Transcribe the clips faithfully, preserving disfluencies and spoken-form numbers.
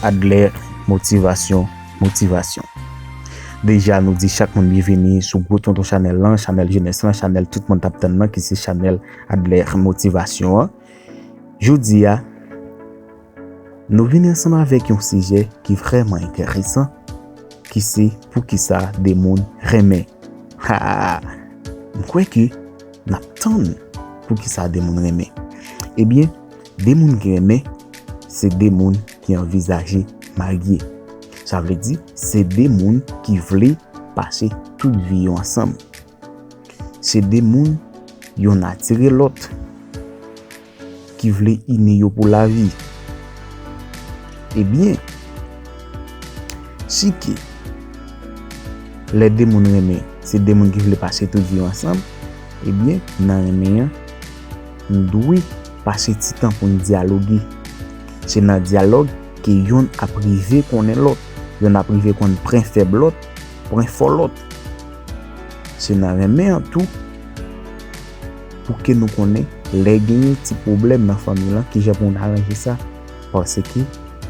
Adler Motivasyon, Motivasyon. Deja, nou di chak moun byenveni sou gwo tonton chanèl lan, chanèl jenès lan, chanèl tout moun t ap tann nan, ki se chanèl Adler Motivasyon an. Jodi a, nou vini ansanm avèk yon sijè ki vrèman enteresan, ki se poukisa de moun renmen. Ha! M kwè ke n ap tann poukisa de moun renmen. Ebyen, de moun ki renmen, se de moun ki anvizaje marye. Sa vle di, se de moun ki vle pase tout vi yo ansanm. Se de moun, yonn atire lòt, ki vle ini yo pou lavi. Ebyen, si ke lè de moun renmen, se de moun ki vle pase tout vi yo ansanm, ebyen, nan renmen an, n dwe pase ti tan pou n dyaloge. Se nan dyalòg ke yonn ap rive konnen lòt, yonn ap rive konn pwen fèb lòt, pwen fò lòt. Se nan renmen an tou pou ke nou konnen lè genyen ti pwoblèm nan fanmi lan, kijan pou n aranje sa. Paske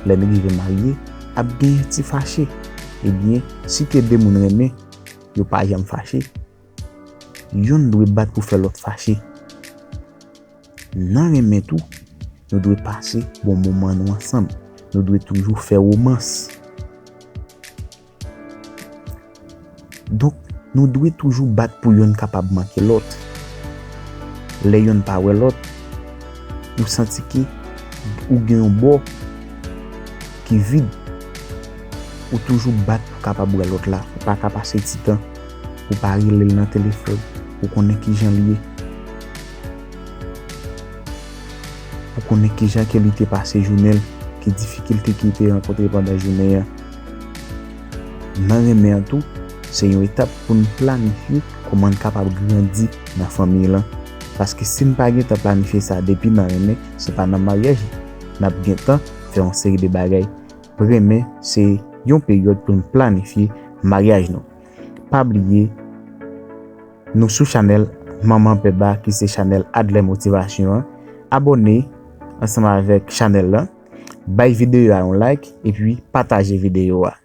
lè n rive marye, ap genyen ti fache. Ebyen, si ke de moun renmen, yo pa janm fache. Yonn dwe bat pou fè lòt fache. Nan renmen tou, nou dwe pase bon moman nou ansanm. Nou dwe toujou fè womans. Donk, nou dwe toujou bat pou yonn kapab manke lòt. Lè yonn pa wè lòt, ou santi ke ou gen yon bò ki vid, ou toujou bat pou kapab wè lòt la. Ou pa ka pase ti tan, ou pa rele l nan telefòn, ou konnen kijan l ye. Pou konnen kijan ke li te pase jounen l, ki difikilte ke li te rankontre pandan jounen an. Nan renmen an tou, se yon etap pou n planifye kòman n kapab grandi nan fanmi lan. Paske si n pa gentan planifye sa depi nan renmen, se pa nan maryaj n ap gentan fè yon seri de bagay. Renmen se yon peryòd pou n planifye maryaj nou. Pa bliye, nou sou chanèl Manman Pè Ba, ki se chanèl Adler Motivasyon an. Abòne ansanm avèk chanèl lan. Bay videyo a yon like epi pataje videyo a.